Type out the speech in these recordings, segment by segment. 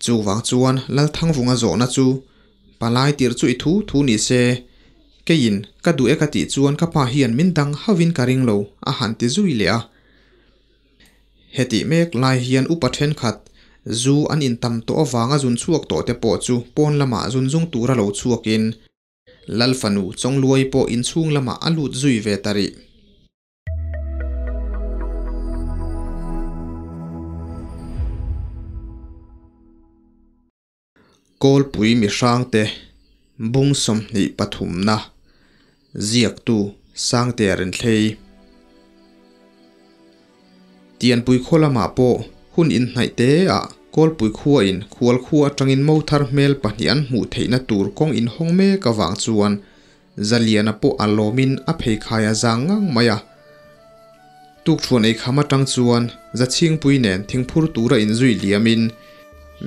Chuvang chuan Lalthangvunga zawhna chu palai tir chu i thu thu ni se, keiin ka duh e ka tih chuan ka pa hian min dang hauhin ka ring lo a han ti zui leh a. Hetih mek lai hian upa thenkhat zu an intam tawh avanga zun chhuak tawh te pawh chu pawn lamah zun zung tura lo chhuakin Lal fanu Chawngluai pawh inchhung lamah a lut zui ve ta rih. Kawlpui mihrangte bung 23na ziaktu Sangtea Renthlei Tianpui khaw lamah pawh hun inhnaih te ah Kawlpui khua in khual khua atangin mo thar hmel pahnih an hmuh theihna tur kawng inhawng mek avang chuan Zaliana pawh a lawmin a pheikhai a zang ngang mai a. Tukṭhuan ei kham aṭang chuan Zachhingpui nen thingphur tura inzui liamin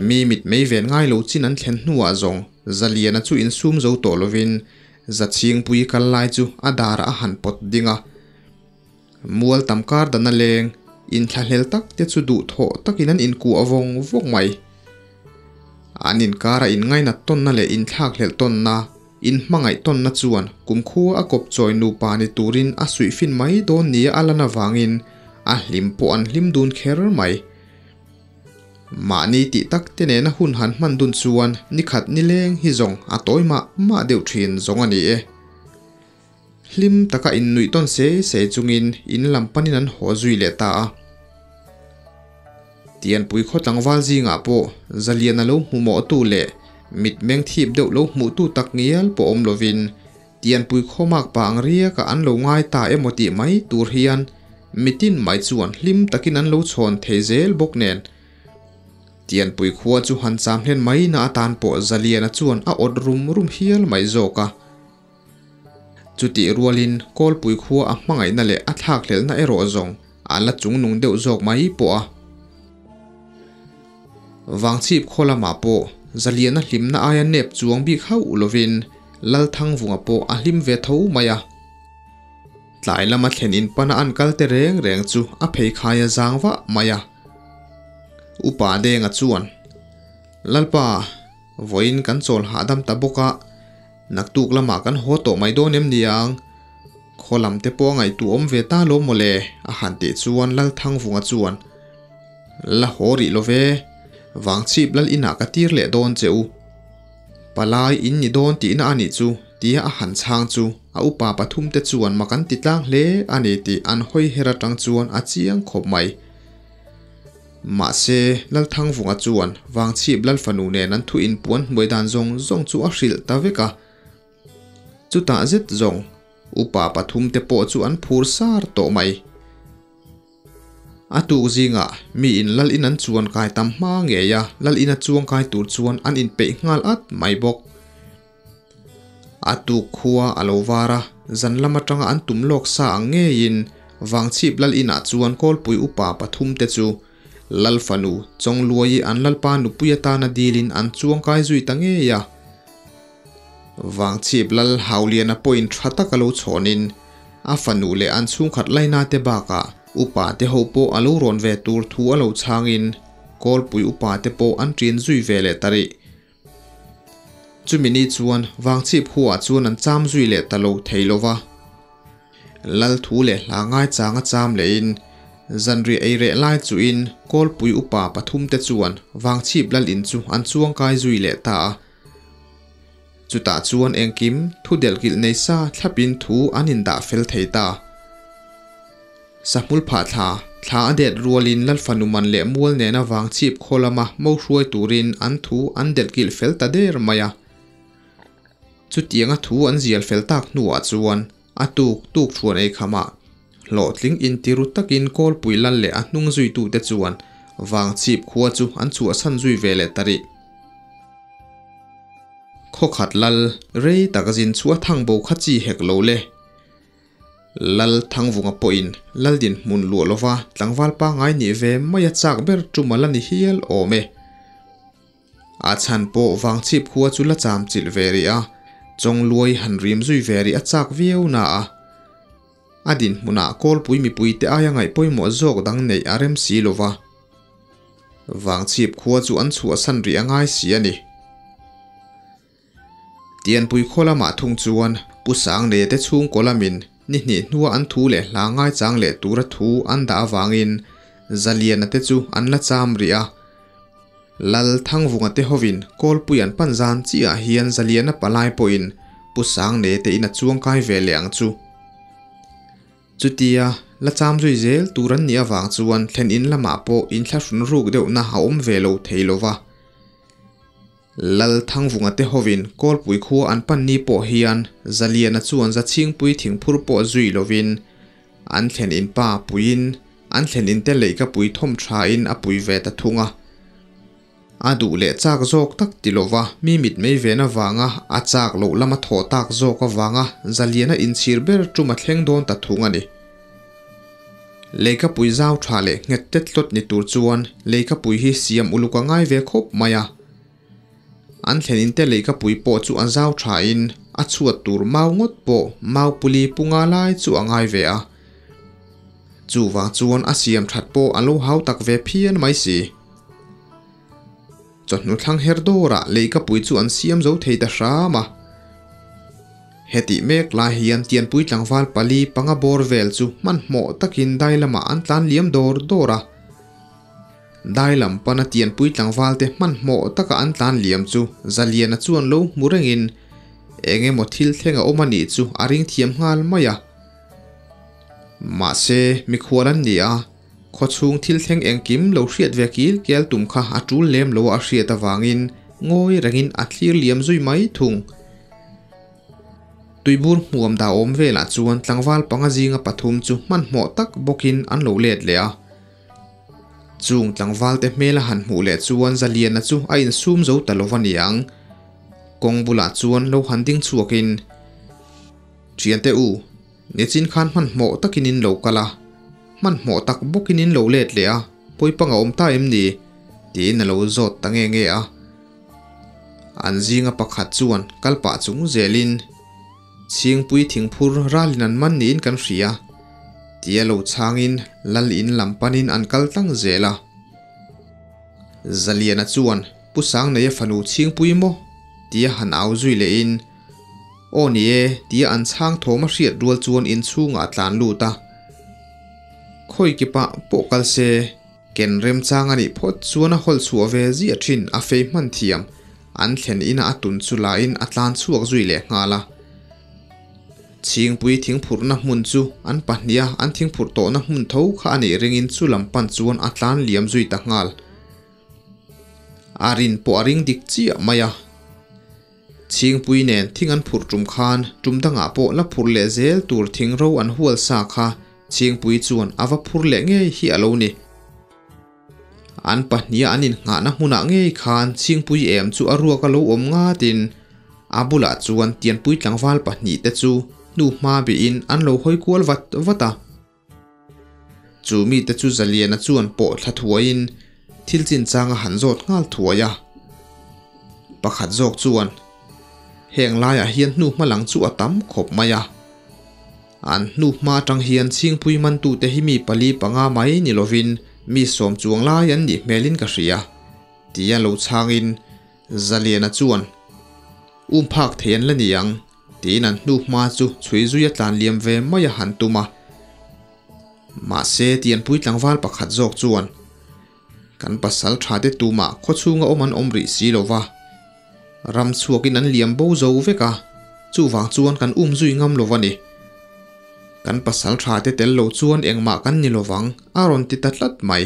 mi mit mei ven ngai lo chin an thlen hnuah zawng Zaliana chu insum zo tawh lovin Zachhingpui kal lai chu a darah a han pawt ding a. Mual tam kar dana leng inthlahlel tak te chu duhthawh takin an inkuah vawng vawng mai. An inkara inngainat tawnna leh inthlakhlelh tawnna Inhmangaih tawnna chuan kumkhua a kawp chawi nupa ni turin a suihfin mai dawn nia a lan avangin a hlim pawh an hlim dun kher mai. Mahni tih tak te nena hun han hman dun chuan nikhat nileng hi zawng a tawi mah mah deuh thin zawng a ni e. Hlim taka innuih tawn se se chungin in lam panin an haw zui leh ta a. Tianpui khaw tlangval zingah pawh Zaliana lo hmu mawhtu leh mitmeng thip deuh lo hmuhtu tak ngial pawh awm lovin Tianpui khaw mak pa ang riakah an lo ngai ta emaw tih mai tur hian mitin mai chuan hlim takin an lo chhawn thei zel bawk nen Tianpui khua chu han cham hlen mai na atan pawh Zaliana chuan a awt rum rum hial mai zawk a. Chutih rualin Kawlpui khua a hmangaihna leh a thlakhlelhna erawh zawng a la chungnung deuh zawk mai pawh a. Vangchhip khaw lamah pawh Zaliana hlimna aia nep chuang bik hauh lovin Lalthangvunga pawh a hlim ve tho mai a. Tlai lama thlen in pana an kal te reng reng chu a pheikhai a zang vah mai a. Upa Denga chuan, Lalpa, vawiin kan chawl hahdam ta bawk a, Naktuk lamah kan haw tawh mai dawn em niang? Khaw lam te pawh a ngaihtuah awm ve ta lo mawle, a han tih chuan Lalthangvunga chuan, La haw rih lo ve, Vangchhip lal inah ka tir leh dawn che u. Palai in ni dawn tihna a nih chu, tia a han chhang chu a upa pathum te chuan mak an ti tlang hle a ni tih an hawi her atang chuan a chiang khawp mai. Mahse, Lalthangvunga chuan Vangchhip Lalfanu nen an thu inpuan hmuai dan zawng zawng chu a hrilh ta vek a. Chutah zet zawng, upa pathum te pawh chu an phur sar tawh mai. A tuk zingah miin Lal in an chuan kai tam hma ngei a, Lal ina chuang kai tur chuan an inpeih nghal at mai bawk. A tuk khua a lo var a, zan lam atanga an tum lawk sa ang ngeiin Vangchhip Lal inah chuan Kawlpui upa pathum te chu Lal fanu Chawngluaii an Lalpa nupui atana dilin an chuang kai zui ta ngei a. Vangchhip Lal Hauliana pawhin tha taka lo chhawnin a fanu leh an chhungkhat laina te bakah upa te ho pawh a lo rawn ve tur thu a lo chhangin Kawlpui upa te pawh an ṭin zui ve leh ta rih. Chumi ni chuan Vangchhip huah chuan an cham zui leh ta lo thei lo va. Lal thu leh hla ngaichang a cham lehin zanriah ei reh lai chuhin Kawlpui upa pathum te chuan Vangchhip lal in chu an chuangkai zui leh ta a. Chutah chuan engkim thu delhkilh nei sa thlapin thu an indah fel thei ta. Sahmul phah thla, thla a det rualin Lalfanu man leh mual nena vangchhip khaw lama mo hruai turin an thu an delhkilh fel ta der mai a. Chutianga thu an zial fel tak hnuah chuan a tuk tuk thuan ei khamah hlawhtling intiru takin Kawlpui lal leh a hnung zuitute chuan vangchhip khua chu an chhuahsan zui ve leh ta rih. Khawkhat lal rei tak zin chu a thang bo kha chi hek lo le. Lal Thangvunga pawhin Lal dinhmun luah lova tlangval pangngai nih ve mai a chak ber tum a la ni hial awm e. A chhan pawh Vangchhip khua chu la cham chilh ve rih a, Chawngluai han rim zui ve rih a chak viau na a. A dinhmunah Kawlpui mipuite aia ngaih pawimawh zawk dang neih a rem si lova. Vangchhip khua chu an chhuahsan rih a ngai si a ni. Tianpui khaw lamah thung chuan Pu Sangne te chhungkaw lamin ni hnih hnua an thu leh hla ngaichang leh tura thu an dah avangin Zaliana te chu an la cham rih a. Lal Thangvunga te hovin Kawlpui an pan zan chiah hian Zaliana palai pawhin Pu Sangne te in a chuangkai ve leh ang chu. Chutia la cham zui zel tur an nih avang chuan thlen in lamah pawh inthlahrun ruk deuhna a awm ve lo thei lo va. Lal Thangvunga te hovin Kawlpui khua an pan ni pawh hian Zaliana chuan Zachhingpui thingphur pawh zui lovin an thlen in pa puiin an thlen in te leihkapui thawm thain a pui ve ta thung a. A duh leh chak zawk tak ti lova mi mitmei ven avanga a chak loh lama thawh tak zawk avanga Zaliana inchhir ber tum a thleng dawn ta thung a ni. Leikapui zau tha leh nghet tet hlawt ni tur chuan leikapui hi siam uluk a ngai ve khawp mai a. An thlen inte leikapui pawh chu a zau thain a chhuat tur mau ngawt pawh mau puli punga lai chu a ngai ve a. Chuvang chuan a siam that pawh a lo hau tak ve phian mai si. Chawhnu thlang her dawrah leikapui chu an siam zo thei ta hram a. Hetih mek lai hian Tianpui tlangval pali panga bawr vel chu hmanhmawh takin dai lamah an tlan liam dawr dawr a. Dai lam pana Tianpui tlangval te hmanhmawh taka an tlan liam chu Zaliana chuan lo hmu rengin eng emaw thil thleng a awm a nih chu a ring thiam nghal mai a. Mahse, mikhual an ni a. Khawchhung thil thleng engkim lo hriat ve kil kial tum kha a tul lem lo a hriat avangin ngawi rengin a thlir liam zui mai thung. Tuibur hmuam dah awm velah chuan tlangval panga zinga pathum chu hmanhmawh tak bawkin an lo let leh a. Chung tlangval te hmel a han hmuh leh chuan Zaliana chu a insum zo ta lo va niang. Kawng bulah chuan lo han ding chhuakin, Thiante u, Nichin khan hmanhmawh takin in lo kal a, hmanhmawh tak bawkin in lo let leh a, pawipang a awm ta em ni? tiin a lo zawt ta nge nge a. An zinga pakhat chuan kal pah chung zelin, Chhingpui thingphur ralin an man niin kan hria, tia lo chhangin lal in lam panin an kal tlang zel a. Zaliana chuan, Pu Sangneia fanu Chhingpui maw? tia han au zui lehin, Aw ni e, tia an chhang thawm a hriat rual chuan inchhungah a tlan lut a. Khawi kipah pawh kal se, ken remchang a nih phawt chuan a hawl chhuah ve ziah thin a fei hman thiam, an thlen ina a tun chu lain a tlan chhuak zui leh nghal a. Chhingpui thingphurhna hmun chu an pahniha an thingphurh tawhna hmun tho kha a nih ringin chu lam pan chuan a tlan liam zui ta nghal. A rin pawh a ring dik chiah mai a. Chhingpui nen thing an phurh tum khan tum dangah pawh la phurh leh zel tur thing ro an hual sa kha Chhingpui chuan a va phur leh ngei hi a lo ni. An pahniha an innghahna hmunah ngei khan Chhingpui em chu a ruak a lo awm ngatin a bulah chuan Tianpui tlangval pahnihte chu hnuhma bihin an lo hawi kual vat vat a. Chu mite chu Zaliana chuan pawh thla thuaiin thil chinchang a han zawt nghal thuai a. Pakhat zawk chuan, Heng laiah hian hnu hma lang chu a tam khawp mai a. An hnu hma atang hian chhingpui mantute hi mi pali panga mai ni lovin mi sawm chuang lai an nih hmelin ka hria, tia lo chhangin Zaliana chuan, Um phak thei an la ni ang. Tiin an hnu hma chu chhui zui a tlan liam ve mai a han tum a. Mahse, Tianpui tlangval pakhat zawk chuan, Kan pasal tha te tumah khawchhunga awm an awm rih si lo va, ram chhuakin an liam bo zo vek a, chuvang chuan kan um zui ngam lo va ni. Kan pasal tha te tel lo chuan engmah kan ni lovang, a rawn ti ta tlat mai.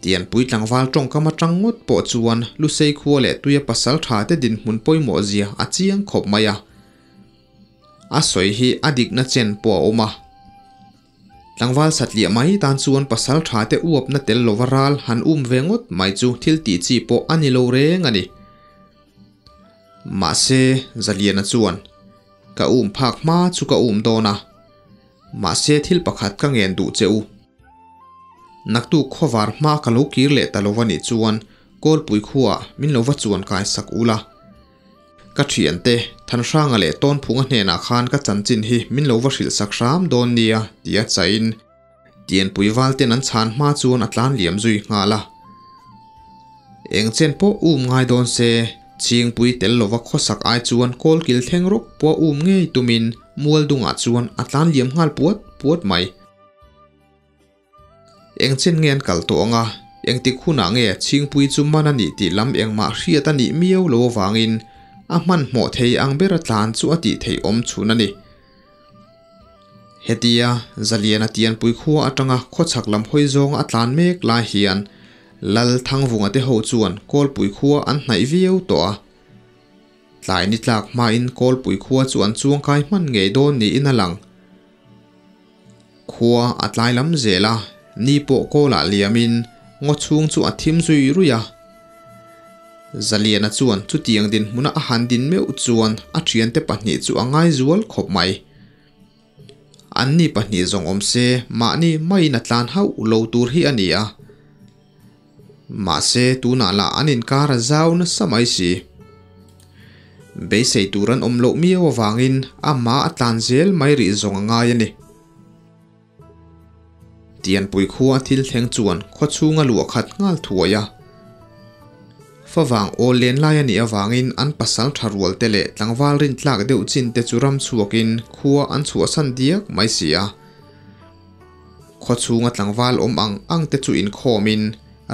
Tianpui tlangval tawngkam atang ngawt pawh chuan Lusei khua leh tuia pasal tha te dinhmun pawimawh zia a chiang khawp mai a. A sawi hi a dikna chen pawh a awm a. Tlangval satliah mai tan chuan pasal tha te uapna tel lova ral han um ve ngawt mai chu thil tih chi pawh a ni lo reng a ni. Mahse, Zaliana chuan, Ka um phak hma chu ka um dawn a. Mahse thil pakhat ka ngen duh che u. Naktuk khawvar hma ka lo kir leh ta lo va nih chuan Kawlpui khuaah min lo va chuan kai sak ula. Ka thiante, Thanhranga leh Tawnphunga hnenah khan ka chanchin hi min lo va hrilh sak hram dawn nia tia chahin. Tianpui valten an chhan hma chuan a tlan liam zui nghal a. Eng chen pawh um ngai dawn se, Chhingpui tel lova khawsak ai chuan kawlkil thleng rawk pawh um ngei tumin mual dungah chuan a tlan liam nghal puat puat mai. Eng chen nge an kal tawh ang a, engtik hunah nge Chhingpui chu man a nih tih lam engmah hriat a nih miau lo avangin a hmanhmawh thei ang bera tlan chu a tih theih awm chhun a ni. Hetia Zaliana Tianpui khua atanga khawchhak lam hawi zawng a tlan mek lai hian Lal Thangvunga te ho chuan Kawlpui khua an hnaih viau tawh a. Tlai ni tlak hmain Kawlpui khua chu an chuangkai hman ngei dawn niin a lang. Khua a tlai lam zel a, ni pawh kawlah liamin ngaw chhung chu a thim zui ruih a. Zaliana chuan chutiang dinhmuna a han din meuh chuan a thiante pahnih chu a ngaizual khawp mai. Anni pahnih zawng awm se mahni maiin a tlan hauh lo tur hi a ni a. Mahse tunah lah an inkar a zau nasa mai si. Beisei tur an awm loh miau avangin amah a tlan zel mai rih zawng a ngai a ni. Tianpui khua thil thleng chuan khaw chhunga luah khat nghal thuai a. Favang awl len lai a nih avangin an pasal tha rual te leh tlangval rin tlak deuh chin te chu ram chhuakin khua an chhuahsan diak mai si a. Khaw chhunga tlangval awm ang ang te chu inkhawmin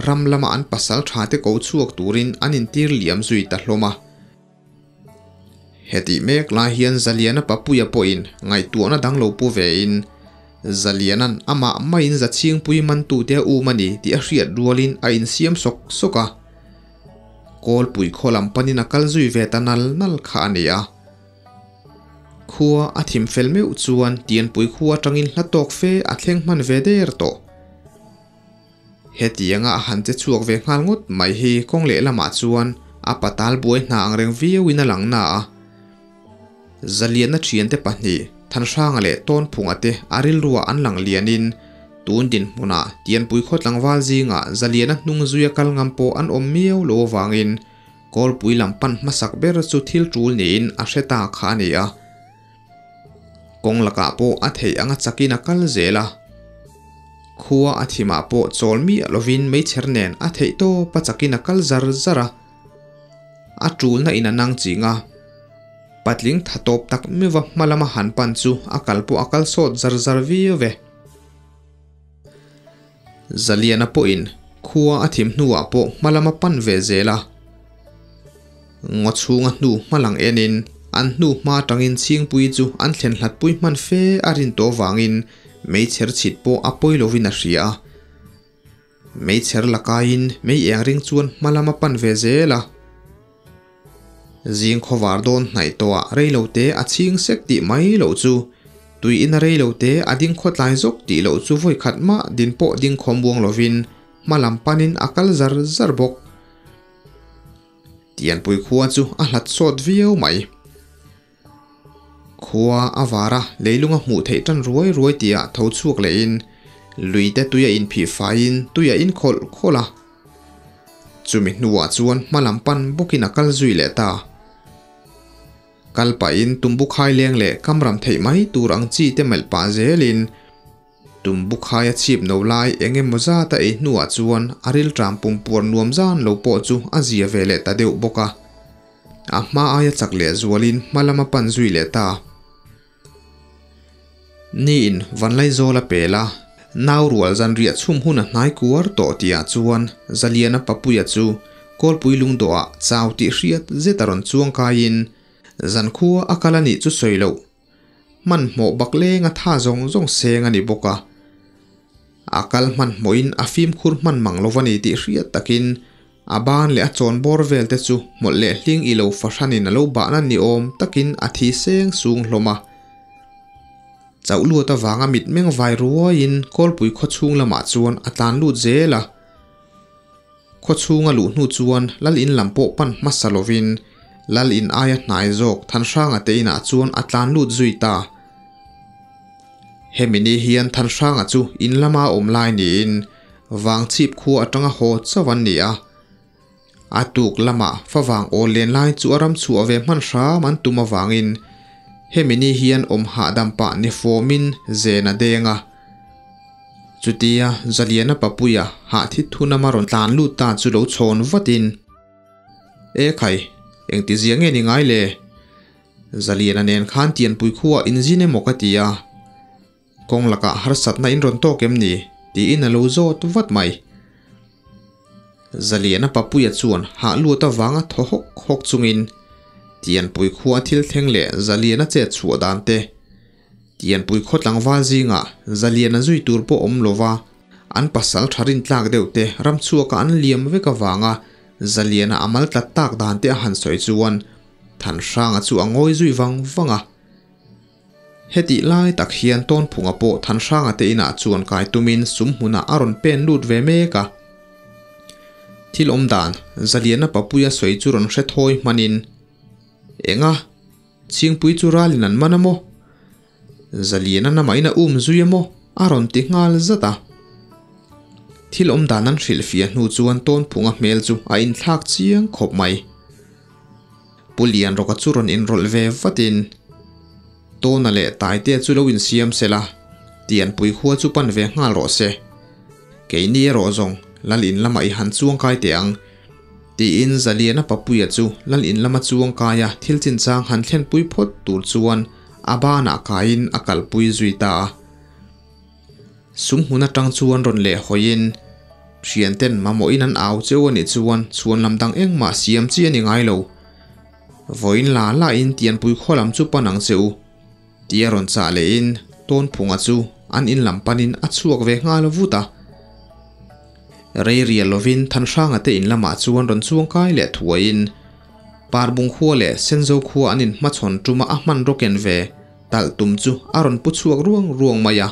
ram lama an pasal tha te ko chhuak turin an intir liam zui ta hlawm a. Hetih mek lai hian Zaliana Papuia pawhin ngaihtuahna dang lo pu vein, Zaliana'n amah maiin Zachhingpui mantute a um a ni tih a hriat rualin a insiam sawk sawk a. Kawlpui khaw lam panin a kal zui ve ta nal nal kha a ni a. Khua a thim fel meuh chuan Tianpui khua atangin hla tawk fe a thleng hman ve der tawh. Hetianga a han che chhuak ve nghal ngawt mai hi kawng lehlamah chuan a patal buai hna ang reng viauin a lang na a. Zalianna thiante pahnih, Thanhranga leh Tawnphunga te a rilruah an lang lianin tun dinhmunah Tianpui khaw tlangval zingah Zaliana hnung zuia kal ngam pawh an awm miau lo avangin Kawlpui lam pan hmasak ber chu thil tul niin a hre ta kha a ni a. Kawng lakah pawh a theih anga chakin a kal zel a. Khua a thimah pawh chawl miah lovin meichher nen a theih tawp a chakin a kal zar zar a. A tulna in a nang ching a. Patling tha tawp tak meuha hma lama han pan chu a kal pawh a kal sawt zar zar viau ve. Zaliana pawhin khua a thim hnuah pawh hma lama pan ve zel a. Ngaw chhunga hnu hma lang enin an hnu hma atangin Chhingpui chu an thlen hlatpui hman fe a rin tawh vangin meichher chhit pawh a pawi lovin a hria a. Meichher lakaiin mei eng ring chuan hma lama pan ve zel a. Zing khawvar dawn hnaih tawhah reilote a chhing sek tih mai loh chu tui ina reilote a ding khawtlai zawk tih loh chu vawi khat mah din pawh ding khawm buang lovin hma lam panin a kal zar zar bawk. Tianpui khua chu a hlat sawt viau mai. Khua a var a, leilung a hmuh theih tan ruai ruai tihah tho chhuak lehin luite tui a inphih faiin tui a inkhawlh khawlh a. Chumi hnuah chuan hma lam pan bawkin a kal zui leh ta. Kal pahin tumbukhai leng leh kamram theih mai tur ang chi te melh pah zelin Tumbukhaia chhip no lai eng emaw zat a ei hnuah chuan a rilṭam pumpuar nuam zan lo pawh chu a zia ve leh ta deuh bawk a. A hma aia chak leh zualin hma lam a pan zui leh ta. Niin Vanlaizawl a pel a, nau rual zanriah chhum hun a hnai kuar tawh tihah chuan Zaliana Papuia chu Kawlpui lungdawhah chau tih hriat zet a rawn chuang kaiin zankhua a kal a nih chu sawi loh. Hmanhmawh bak lenga tha zawng zawng seng a ni bawk a. A kal hmanhmawhin a fimkhur hman mang lo va ni tih hriat takin a ban leh a chawn bawr vel te chu hmawlh leh hling i lo fahranin a lo bahna ni awm takin a thi seng sung hlawm a. Chauh luat avanga mitmeng vai ruaiin Kawlpui khaw chhung lamah chuan a tlan lut zel a. Khaw chhunga luh hnu chuan Lal in lam pawh pan hmasa lovin Lal in aia hnai zawk Thanhranga te inah chuan a tlan lut zui ta. Hemi ni hian Thanhranga chu in lama awm lai niin Vangchhip khua atanga haw chauh an ni a. A tuk lamah favang awl len lai chu a ram chhuah ve hman hram an tum avangin hemi ni hian awm hahdam pah ni fawmin zen a deng a. Chutia Zaliana Papuia hah thi thunama rawn tlan lut ta chu lo chhawn vatin, E khai, engti zia nge ni ngai le? Zaliana nen khan Tianpui khuaa inzin emaw ka ti a, kawng lakah harsatna in rawn tawk em ni? tiin a lo zawt vat mai. Zaliana Papuia chuan hah lut avanga thaw hawk hawk chungin Tianpui khua thil thleng leh Zaliana chet chhuah dan te, Tianpui khaw tlangval zingah Zaliana zui tur pawh awm lova an pasal tha rintlak deuh te ramchhuaka an liam vek avanga Zaliana a mal tlat tak dan te a han sawi chuan Thanhranga chu a ngawi zui vang vang a. Hetih lai tak hian Tawnphunga pawh Thanhranga te inah chuan kai tumin sum hmunah a rawn pen lut ve mek a. Thil awm dan, Zaliana Papuia sawi chu rawn hre thawi hmanin, Enga? Chhingpui chu ralin an man a maw? Zaliana namahin a um zui a maw? A rawn ti nghal zat a. Thil awm dan an hrilhfiah hnu chuan Tawnphunga hmel chu a inthlak chiang khawp mai. Pu Lianrawka chu rawn inrawlh ve vatin, Tawna leh Taitea chu lo insiam se la, Tianpui khua chu pan ve nghal rawh se. Keini erawh zawng Lal in lamah i han chuang kai teh ang, tiin Zaliana Papuia chu Lal in lama chuang kaia thil chinchang han thlenpui phawt tur chuan a banah kaiin a kalpui zui ta a. Sum hmun atang chuan rawn leh hawiin, Thianten mamawhin an au cheu a nih chuan chhuan lam dang engmah siam chi a ni ngai lo. Vawiin la lain Tianpui khaw lam chu pan ang che u, tia rawn chah lehin Tawnphunga chu an in lam panin a chhuak ve nghal vut a. Rei rial lovin Thanhranga te in lamah chuan rawn chuang kai leh thuaiin Parbung khua leh Senzo khua an inhmachhawn tuma a hmanraw ken ve Talh tum chu a rawn pu chhuak ruang ruang mai a.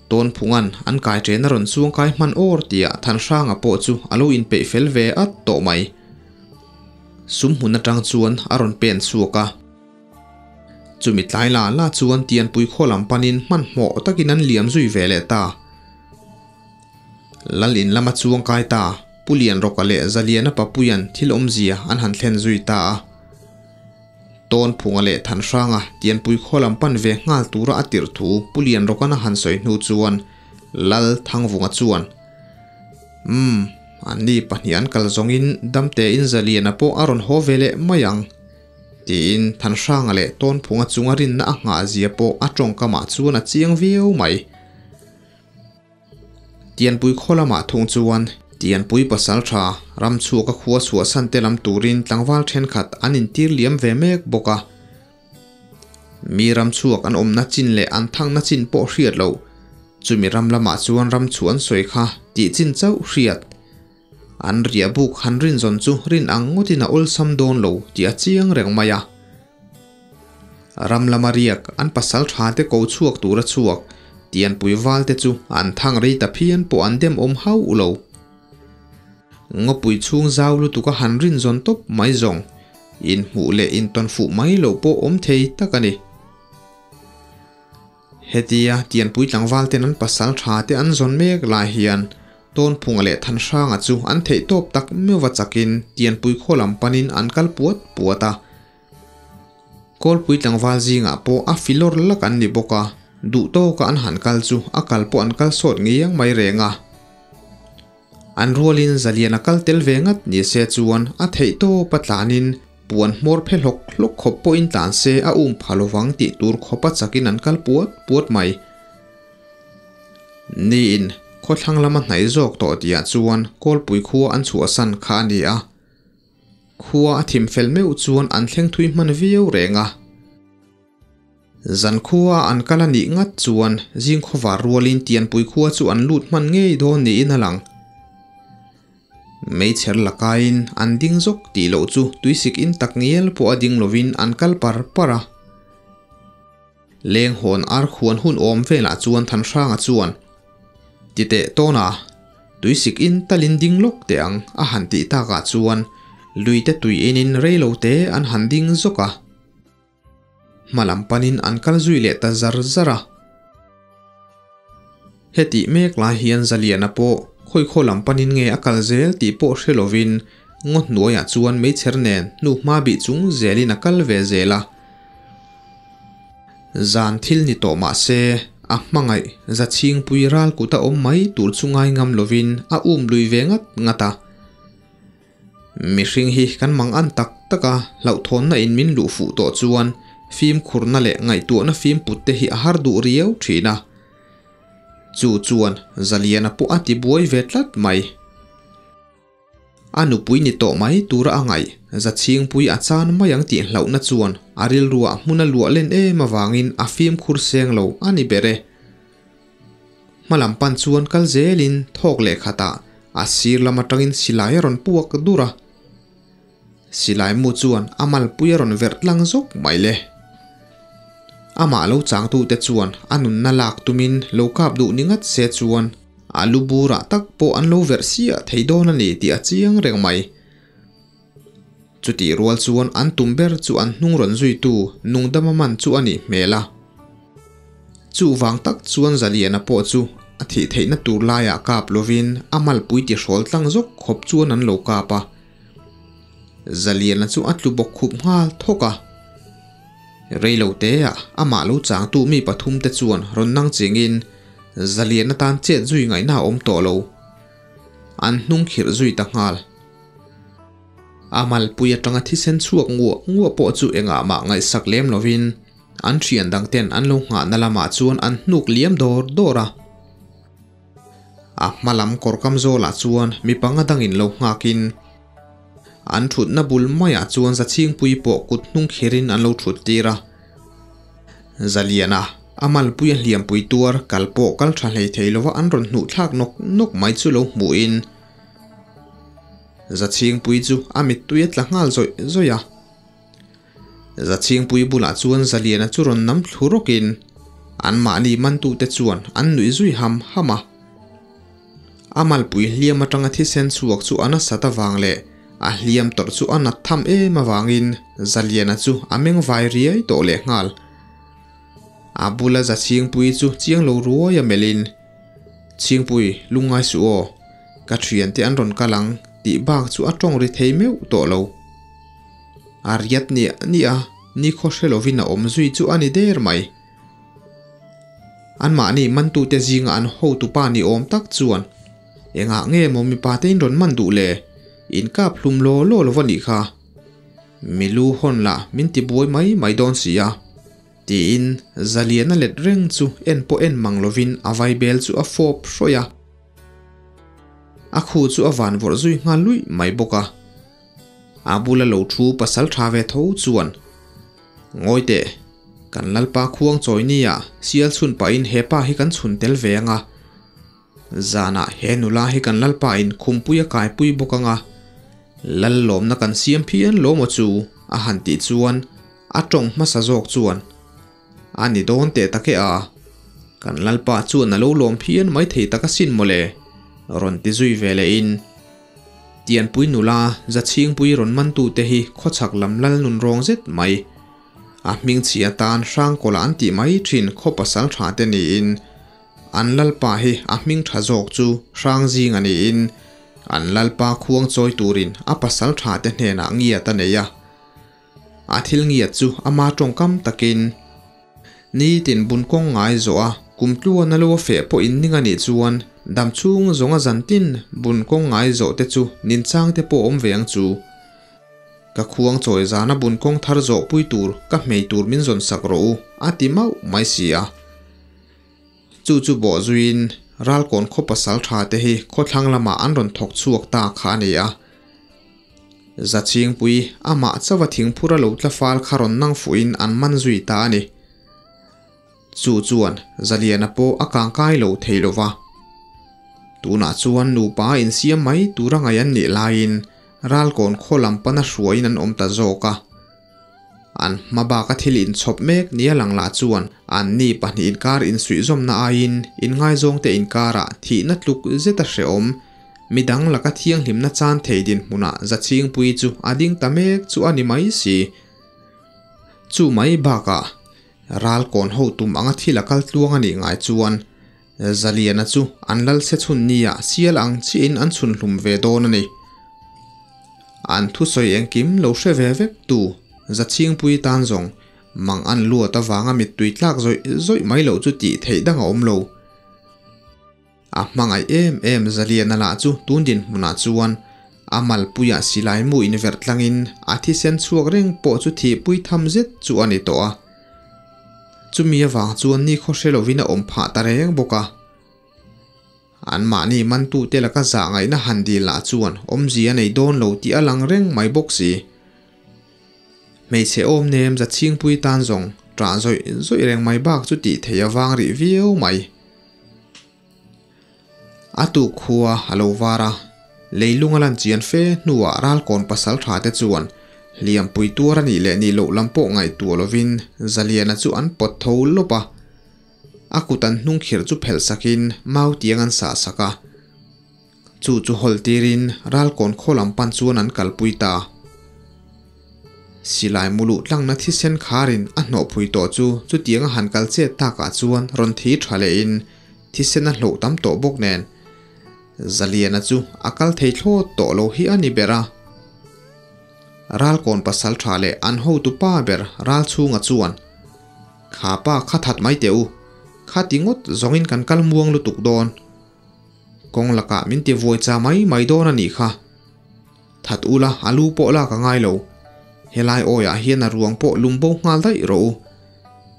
Tawnphunga'n an kai ṭen a rawn chuang kai hman awr tihah Thanhranga pawh chu a lo inpeih fel ve at tawh mai. Sum hmun aṭang chuan a rawn pen chhuak a. Chumi tlai la la chuan Tianpui khaw lam panin hmanhmawh takin an liam zui ve leh ta. Lal in lama chuang kai ta, Pu Lianrawka leh Zaliana Papuia'n thil awmzia an han thlen zui ta a. Tawnphunga leh Thanhranga Tianpui khaw lam pan ve nghal tura a tirh thu Pu Lianrawka'n a han sawi hnu chuan Lal Thangvunga chuan, Umm, anni pahnih an kal zawngin Damtein Zaliana pawh a rawn haw ve leh mai ang, tiin Thanhranga leh Tawnphunga chunga rinna a nghah zia pawh a tawngkamah chuan a chiang viau mai. Tianpui khaw lamah thung chuan Tianpui pasal tha ram chhuaka khua chhuahsan te lam turin tlangval thenkhat an intir liam ve mek bawk a. Mi ram chhuak an awmna chin leh an thangna chin pawh hriat loh, chumi ram lamah chuan ram chhuah an sawi kha tih chin chauh hriat. An riah buk han rinzawn chu rin ang ngawtin a awlsam dawn lo tih a chiang reng mai a. Ram lama riak an pasal tha te ko chhuak tura chhuak Tianpui val te chu an thang rei ta phian pawh an dem awm hauh lo. Ngawpui chhung zau lutuk a han rinzawn tawp mai zawng inhmuh leh intawn fuh mai loh pawh awm thei tak a ni. Hetia Tianpui tlangval ten an pasal tha te an zawn mek lai hian Tawnphunga leh Thanhranga chu an theih tawp tak meuh a chakin Tianpui khaw lam panin an kal puat puat a. Kawlpui tlangval zingah pawh a filawr lak an ni bawk a, duh tawka an han kal chu a kal pawh an kal sawt ngiang mai reng a. An rualin Zaliana kal tel ve ngat ni se chuan a theih tawpa tlanin puan hmawr phe hlawk hlawk khawp pawhin tlan se a um pha lovang tih tur khawpa chakin an kal puat puat mai. Niin, khawthlang lama hnaih zawk tawh tihah chuan Kawlpui khua an chhuahsan kha a ni a. Khua a thim fel meuh chuan an thleng thui hman viau reng a. Zan khua an kal a nih ngat chuan zing khawvar rualin Tianpui khua chu an lut hman ngei dawn niin a lang. Meichher lakain an ding zawk tih loh chu tuisik in tak ngial pawh a ding lovin an kal par par a. Lenghawn ar khuan hun awm velah chuan Thanhranga chuan, Ti teh tawn a, tuisik in talin ding lawk teh ang a han tih takah chuan luite tui enin rei lo te an han ding zawk a. Hma lam panin an kal zui leh ta zar zar a. Hetih mek lai hian Zaliana pawh khawikhaw lam panin nge a kal zel tih pawh hre lovin ngaw hnuaiah chuan meichher nen hnuhma bih chung zelin a kal ve zel a. Zan thil ni tawh mah se, A hmangaih Zachhingpui ral kuta awm mai tur chu ngai ngam lovin a um lui ve ngat ngat a. Mihring hi kan mang an tak tak a, hlauhthawnna in min luh fuh tawh chuan fimkhurna leh ngaihtuahna fimput te hi a har duh riau thin a. Chu chuan Zaliana pawh a ti buai ve tlat mai. A nupui ni tawh mai tura a ngaih Zachhingpui a chan mai ang tih hlauhna chuan a rilruah hmun a luah len em avangin a fimkhur seng lo a ni ber e. Hmalam pan chuan kal zelin thawk leh khatah a sir lam atangin silai a rawn puak dur a. Silai mu chuan a malpui a rawn verh tlang zawk mai le. Amah lo changtute chuan a nunna lak tumin lo kap duh ni ngat se chuan a lu burah tak pawh an lo verh siah thei dawn a ni tih a chiang reng mai. Chutih rual chuan an tum ber chu an hnung rawn zuitu nungdama man chu a nih hmel a. Chuvang tak chuan Zaliana pawh chu a thih theihna tur laiah kap lovin a malpui tihrawl tlang zawk khawp chuan an lo kap a. Zaliana chu a tlu bawk khup nghal thawk a. Reilo teah amah lo changtu mi pathumte chuan rawn nang chingin Zaliana tan chet zui ngaihna a awm tawh lo. An hnung khirh zui ta nghal. A malpui atanga thisen chhuak nguah nguah pawh chu engah mah ngaihsak lem lovin an thian dang ten an lo nghahna lamah chuan an hnuk liam dawr dawr a. A hma lam kawr kam zawlah chuan mi panga dangin lo nghakin an thutna bul maiah chuan Zachhingpui pawh kut hnung khirin an lo thut tir a. Zaliana, a malpui a hliampui tuar kal pawh kal tha hlei thei lova an rawn hnuh thlak nawk nawk mai chu lo hmuhin Zachhingpui chu a mittui a tla nghal zawih zawih a. Zachhingpui bulah chuan Zaliana chu rawn nam thlu rawkin anmahni mantute chuan an nuih zui ham ham a. A malpui hliam atanga thisen chhuak chu a nasat avang leh a hliam tawrh chu a nat tham em avangin Zaliana chu a meng vai riai tawh leh nghal. A bula Zachhingpui chu chiang lo ruai a melhin, Chhingpui, lungngai suh aw, ka thiante an rawn kal ang tih bak chu a tawng ri thei meuh tawh lo. A riat niah niah a, nikhaw hre lovin a awm zui chu a ni der mai. Anmahni mantute zinga an hotupa ni awm tak chuan, Engah nge maw mipa te in rawn man duh le? In kap hlum law law lo va nih kha. Mi lu hawn la min ti buai mai mai dawn si a. Tiin Zaliana let reng chu en pawh en mang lovin a vaibel chu a fawp hrawih a. A khu chu a van vawrh zui nghal luih mai bawk a. A bula lo thu pasal tha ve tho chuan, Ngawi teh, kan Lalpa khuang chawi nia sial chhun pahin he pa hi kan chhun tel ve ang a. Zanah he nula hi kan Lalpa in khumpui a kaipui bawk ang a. Lal lawmna kan siam phian lo maw chu? a han tih chuan a tawng hmasa zawk chuan, A ni dawn teh tak e a, kan Lalpa chuan a lo lawm phian mai thei tak asin mawle, rawn ti zui ve leh in. Tianpui nula Zachhingpui rawn mantute hi khawchhak lam lal nun rawng zet mai. A hmingchhi atan Hrangkawla an tih mai thin khaw pasal tha te niin an Lalpa hi a hming tha zawk chu Hrangzing a niin an Lalpa khuang chawi turin a pasal tha te hnenah ngiat a nei a. A thil ngiat chu ama tawngkam takin nitin bun kawng ngai zawh a, kum tluan a lo a feh pawh in ning a nih chuan dam chhung zawnga zantin bun kawng ngai zawh te chu nin chang te pawh awm ve ang chu. Ka khuang chawi zana bun kawng thar zawh pui tur ka hmei tur min zawn sak rawh u a ti mauh mai si a. Chu chu bawh zuiin Ralkawn khaw pasal tha te hi khawthlang lamah an rawn thawk chhuak ta kha a ni a. Zachhingpui amah chauha thingphur a lo tla fal kha rawn nang fuhin an man zui ta a ni. Chu chuan Zaliana pawh a kangkai lo thei lo va. Tunah chuan nupa a insiam mai tura ngaih an nih laiin Ralkawn khaw lam pana hruaiin an awm ta zawk a. An hma baka thil inchhawp mek nia lang lah chuan anni pahnih inkar insuihzawmna aiin inngaizawngte inkarah thihna tluk zeta hrehawm midang laka thianghlimna chan thei dinhmunah Zachhingpui chu a ding ta mek chu a ni mai si. Chu mai bakah Ralkawn ho tum anga thil a kal tluang a nih ngai chuan Zaliana chu an lal se chhun nia sial ang chiahin an chhun hlum ve dawn a ni. An thusawi engkim lo hre ve vek tu Zachhingpui tan zawng Mang an luat avanga mittui tlak zawih zawih mai loh chu tih theih dang a awm lo. A hmangaih em em Zaliana lah chu tun dinhmunah chuan a malpuiah silai mu inverh tlangin a thisen chhuak reng pawh chu thihpui tham zet chu a ni tawh a. Chumi avang chuan nikhaw hre lovin a awm phah ta reng bawk a. Anmahni mantute laka zah ngaihna han dil lah chuan awmzia a nei dawn lo tih a lang reng mai bawk si. Hmeichhe awm nem za chhingpui tan zawng ṭah zawih zawih reng mai bak chu tih theih a vang rih viau mai. A tuk khua a lo var a, leilung a lan chian fe hnuah ralkawn pasal tha te chuan hliampui tuar a nih leh nih loh lam pawh ngaihtuah lovin Zaliana chu an pawt tho lawp a. A kut an hnung khirh chu phelh sakin mau tiang an sah sak a. Chu chu hawl tirin ralkawn khaw lam pan chuan an kalpui ta. Silai muluh tlangna thisen kharin a hnawhphui tawh chu chutianga han kal chet takah chuan rawn thi tha lehin thisen a hloh tam tawh bawk nen Zaliana chu a kal thei thlawt tawh lo hi a ni ber a. Ralkawn pasal tha leh an hotu pa ber Ralchhunga chuan, Kha pa kha that mai teh u, kha ti ngawt zawngin kan kal muang lutuk dawn. Kawng lakah min ti vuai cha mai mai dawn a nih kha. That ula a lu pawh lak a ngai lo. Helai awiah hian a ruang pawh lum bo nghal daih rawh u.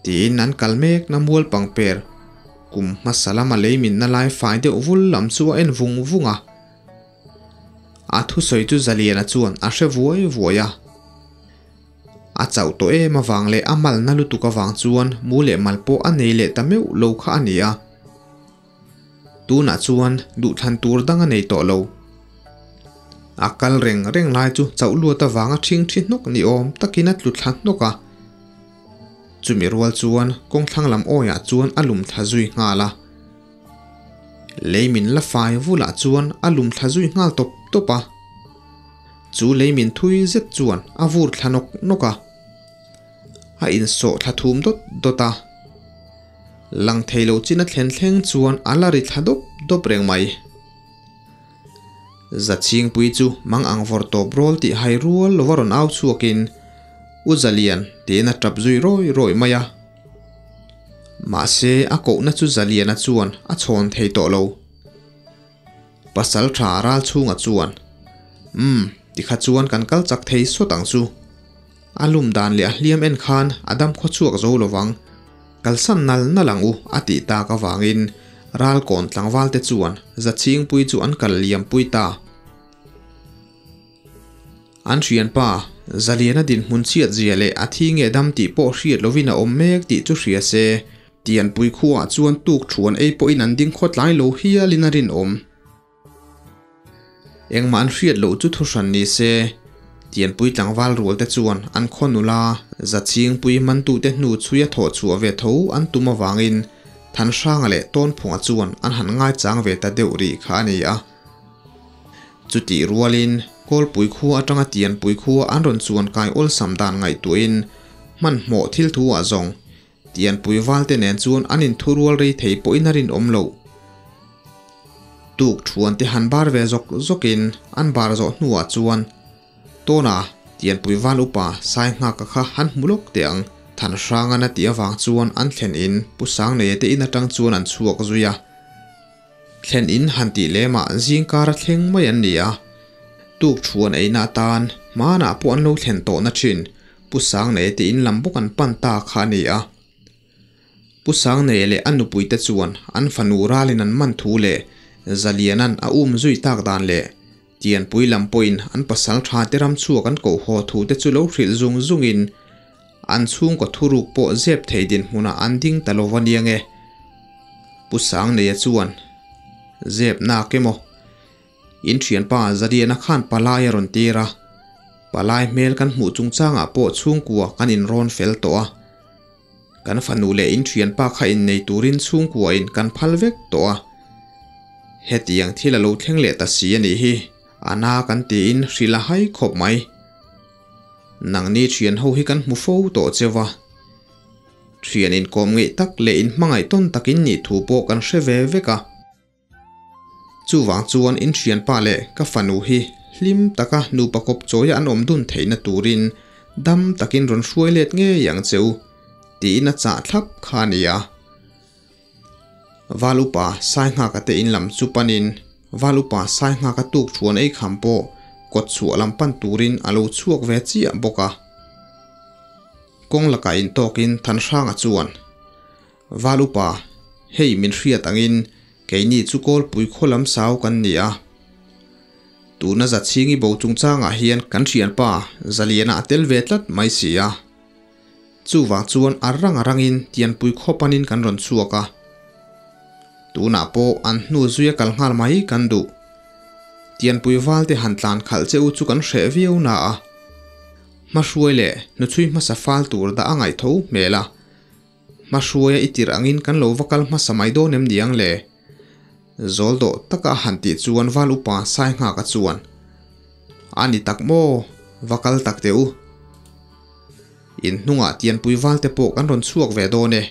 Tiin an kal mek na mual pangper kum hmasa lama lei minna lai fai deuh vul lam chu a en vung vung a. A thusawi chu Zaliana chuan a hre vuai vuai a. A chauh tawh em avang leh a malna lutuk avang chuan mu leh mal pawh a nei leh ta meuh lo kha a ni a. Tunah chuan duhthlan tur dang a nei tawh lo. A kal reng reng lai chu chauh luat avanga ṭhing ṭhi hnawk ni awm takin a tlu thla hnawk a. Chumi rual chuan kawng thlang lam awiah chuan a lum thla zui nghal a. Lei min la fai vulah chuan a lum thla zui nghal tawp tawp a. Chu lei min thui zet chuan a vur thla nawk nawk a. A insawh thla thum dawt dawt a. Lang thei lo chin a thlen thleng chuan a la ri thla dawp dawp reng mai. Zachhingpui chu mang ang vawr tawp rawl tih hai rual lova rawn au chhuakin U Zalian tiin a tap zui rawi rawi mai a. Mahse a kohna chu Zaliana chuan a chhawn thei tawh lo. Pasal tha ral chhunga chuan, Umm, tikha chuan kan kal chak thei sawt ang chu. A lum dan leh a hliam en khan a dam khaw chhuak zo lovang. Kalsan nal nal ang u a tih tak avangin Ralkawn tlangval te chuan Zachhingpui chu an kal liam pui ta. An hrianpa, Zaliana dinhmun chhiat zia leh a thi nge dam tih pawh hriat lovin a awm mek tih chu hria se, Tianpui khuaah chuan tuk thuan ei pawhin an ding khawtlai lo hialin a rinawm. Engmah an hriat loh chu thuhran ni se, Tianpui tlangval rual te chuan an khaw nula Zachhingpui mantute hnu chhui a thawh chhuah ve tho an tum avangin Thanhranga leh Tawnphunga chuan an han ngaichang ve ta deuh rih kha a ni a. Chutih rualin Kawlpui khua atanga Tianpui khua an rawn chuan kai awlsam dan ngaihtuahin hmanhmawh thil thu ah zawng Tianpui valte nen chuan an inthurual rei thei pawhin a rinawm loh. Tuk thuan te han bar ve zawk zawkin an bar zawh hnuah chuan Tawna Tianpui val upa Sainghaka kha han hmu lawk teh ang. Thanhrangan a tih avang chuan an thlen in Pu Sangneia te in atang chuan an chhuak zui a. Thlen in han tih lemah zingkar a thleng mai an ni a. Tuk thuan eina atan hmanah pawh an lo thlen tawhna thin Pu Sangneia te in lam bawk an pan ta kha a ni a. Pu Sangneia leh a nupuite chuan an fanu ralin an man thu leh Zaliana'n a um zui tak dan leh Tianpui lam pawhin an pasal tha te ram chhuak an koh haw thu te chu lo hrilh zung zungin an chhungkaw thuruk pawh zep thei dinhmunah an ding ta lo va nia nge. Pu Sangneia chuan, Zep nak emaw? In thianpa Zaliana khan palai a rawn tir a, palai hmel kan hmuh chungchangah pawh chhungkua kan inrawn fel tawh a. Kan fanu leh in thianpa kha innei turin chhungkua in kan phal vek tawh a. Hetiang thil a lo thleng leh ta si a nih hi, a na kan tiin hrilh a hai khawp mai. Nangni thian ho hi kan hmu fo tawh cheu a. Thian inkawm ngeih tak leh inhmangaih tawn takin nih thu pawh kan hre ve vek a. Chuvang chuan in thianpa leh ka fanu hi hlim taka nupa kawp chawia an awm dun theihna turin dam takin rawn hruai let ngei ang che u, tiin a chah thlap kha a ni a. Val upa Sainghaka te in lam chu panin Val upa Sainghaka tuk thuan ei kham pawh kawt chhuah lam pan turin a lo chhuak ve chiah bawk a. Kawng lakah intawkin Thanhranga chuan, Val upa, hei min hriat angin keini chu Kawlpui khaw lam sau kan ni a. Tuna Zachhingi bo chungchangah hian kan thianpa Zaliana a tel ve tlat mai si a. Chuvang chuan a rang a rangin Tianpui khaw panin kan rawn chhuak a. Tunah pawh an hnu zuia kal nghal mai kan duh. Tianpui valte han tlan khalh che u chu kan hreh viau na a. Hmahruai leh hnuchhui hmasa fal tur dah a ngaih tho hmel a. Hmahruaia i tirh angin kan lo va kal hmasa mai dawn em niang le? Zawl dawh taka a han tih chuan Val upa Sainghaka chuan, A ni tak maw? Va kal tak teh u. In hnungah Tianpui valte pawh kan rawn chhuak ve dawn e.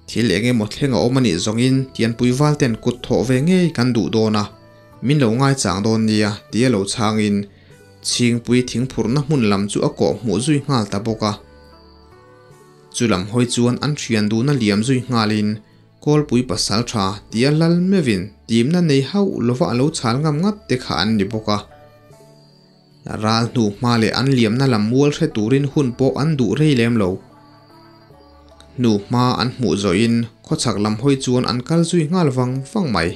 Thil eng emaw thleng a awm a nih zawngin Tianpui valten kut thawh ve ngei kan duh dawn a, min lo ngaichang dawn nia tia lo chhangin Chhingpui thingphurhna hmun lam chu a kawh hmuh zui nghal ta bawk a. Chu lam hawi chuan an thian duhna liam zui nghalin Kawlpui pasal tha tia lal meuhin timna nei hauh lova a lo chhal ngam ngat te kha an ni bawk a. Ral hnu hma leh an liamna lam mual hre turin hun pawh an duh rei lem lo. Hnu hma an hmuh zawhin khawchhak lam hawi chuan an kal zui nghal vang vang mai.